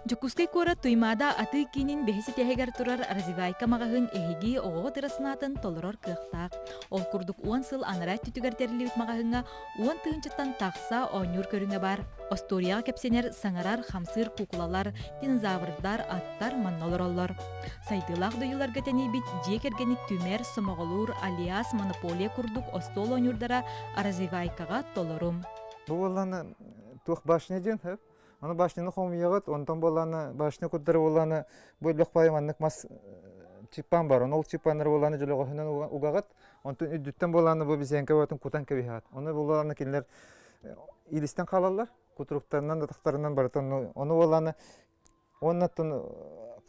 Дьокуускай куорат Туймаада атыы киинин бэһис итэһигэр турар Развивайка маҕаһыын эһиги оҕоҕут ыра санаатын толорор кыахтаах. Ол курдук уон сыл анараа өттүтүгэр тэриллибит маҕаһыыҥҥа уон тыһыынчаттан тахса оонньуур көрүҥэ баар. Остуоруйаҕа кэпсэнэр саҥарар, хамсыыр куукулалар, динозаврдар, аттар манна олороллор. Сайдыылаах дойдуларга тэнийбит дьиэ кэргэни түмэр, сомоҕолуур Алиас монополия курдук остуол оонньуурдара Развивайкаҕа толорум. Бу буоллаҕына туох башня диэн сөп. Аны башняны хомуйаҕыт, онтон буоллаҕына башня курдары буоллаҕына бу өлбөх баайы маннык мас чыппаан бар. Ол чыппааннары буоллаҕына дьөлөҕөһүнэн угаҕыт. Онтон үрдүттэн буоллаҕына бу бизэнкэ буолатын кутан кэбиһэҕит. Ону буоллаҕына кинилэр илистэн хаалаллар. Кутуруктарынан, атахтарынан барытын ону буоллаҕына уонна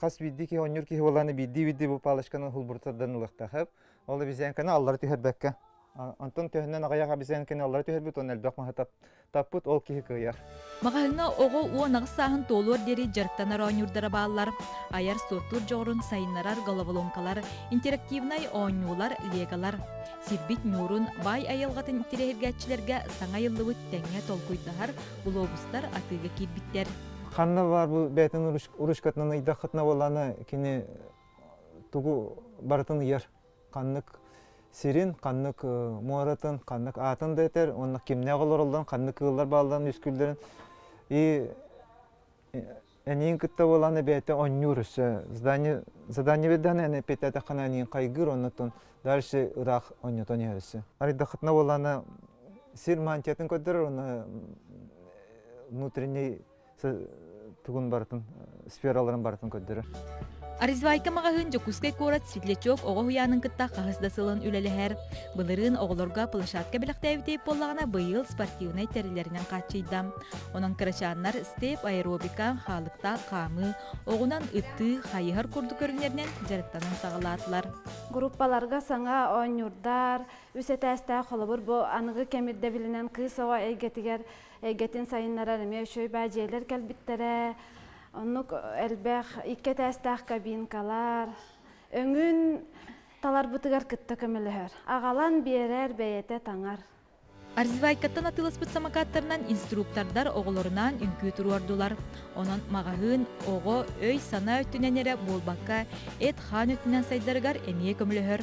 хас биирдии киһи оонньуур киһи буоллаҕына биирдии-биирдии бу палочканы хулбурутардан ылыахтаах. Ол обезьянканы аллара түһэрбэккэ. Онтон төһөннөн аҕыйах обезьянканы аллара түһэрбит уонна элбэх маһы таппыт ол киһи кыайар. Маҕаһыыҥҥа оҕо 18 сааһын туолуор диэри дьарыктанар оонньуурдара бааллар. Айар суоттуур дьоҕурун сайыннарар головоломкалар, интерактивнай оонньуулар, леголар. Сирбит ньуурун, баай айылҕатын интэриэһиргээччилэргэ саҥа айыллыбыт тэҥҥэ толкуйдаһар глобустар атыыга киирбиттэр. Ханна баар бу бэйэтин ручкатынан ыйдаххытына буоллаҕына кини тугу барытын ыйар. Ханнык сирин, ханнык муоратын, ханнык аатын да этэр, уонна кимнээх олороллорун, ханнык кыыллар баалларын, үскүүллэрин и эниин кытта буолан бэйэтэ оонньуур өссө задание задание биэрдэҕинэ эн эппиэттээтэххинэ эниин хайгыыр оннуттан дальше ыраах оонньотон иһэр өссө. Арыйдаххытына буоллаҕына сир мантиятын көрдөрөр уонна внутренний тугун барытын сфераларын барытын көрдөрөр. Аризвайка маҕаһыын Дьокуускай куорат Светлячок оҕо уһуйаанын кытта хаһыс да сылын үлэлэһэр. Былырыын оҕолорго площадка бэлэхтээбитэ буоллаҕына, быйыл спортивнай тэриллэринэн хааччыйда. Онон кырачааннар степ, аэробика, хаалыктаах хаамыы, оҕунан ыттыы, хайыһар курдук көрүҥнэринэн дьарыктанан саҕалаатылар. Группаларга саҥа оонньуурдар, үс этээстээх холобур бу аныгы кэм ирдэбилинэн кыыс оҕо эйгэтигэр эйгэтин сайыннарар эмиэ үчүгэй баа дьиэлэр кэлбиттэрэ. Оннук элбэх икки этээстээх кабинкалар өҥүн таларбытыгар кытта көмөлөһөр. Аҕалан биэрэр, бэйэтэ таҥар. Арзивайкаттан атыыласпыт самокаттарынан инструктордар оҕолорунаан үҥкүү туруордулар. Онон маҕаһыын оҕо өй-санаа өттүнэн эрэ буолбакка, эт-хаан өттүнэн сайдарыгар эмиэ көмөлөһөр.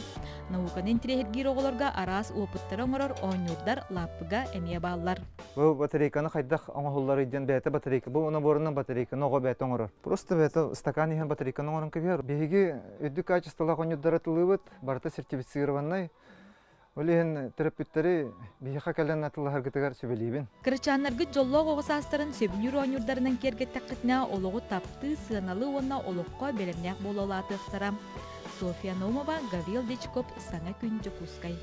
Науканы интириэһиргиир оҕолорго араас уопуттары оҥорор оонньуурдар лааппыга эмиэ бааллар. Бу батарейканы хайдах оҥоһулларый диэн бэйэтэ батарейка, бу наборунан батарейканы оҕо бэйэтэ оҥорор. Просто бэйэтэ стакан иһэн батарейканы оҥорон кэбиһэр. Биһиги үрдүк качестволаах оонньуурдары атылыыбыт, барыта сертифицированнай. Ол иһин төрөппүттэри биһиэхэ кэлэн атыллаһаргытыгар сүбэлиибин. Кырачааннаргыт дьоллоох оҕо саастарын сөбүлүүр оонньуурдарынан киэргэттэххитинэ, олоҕу таптыы, сыаналыы уонна олоххо бэлэмнээх буола улаатыахтара. Софья Наумова, Гаврил Дьячков, Саҥа күн, Дьокуускай.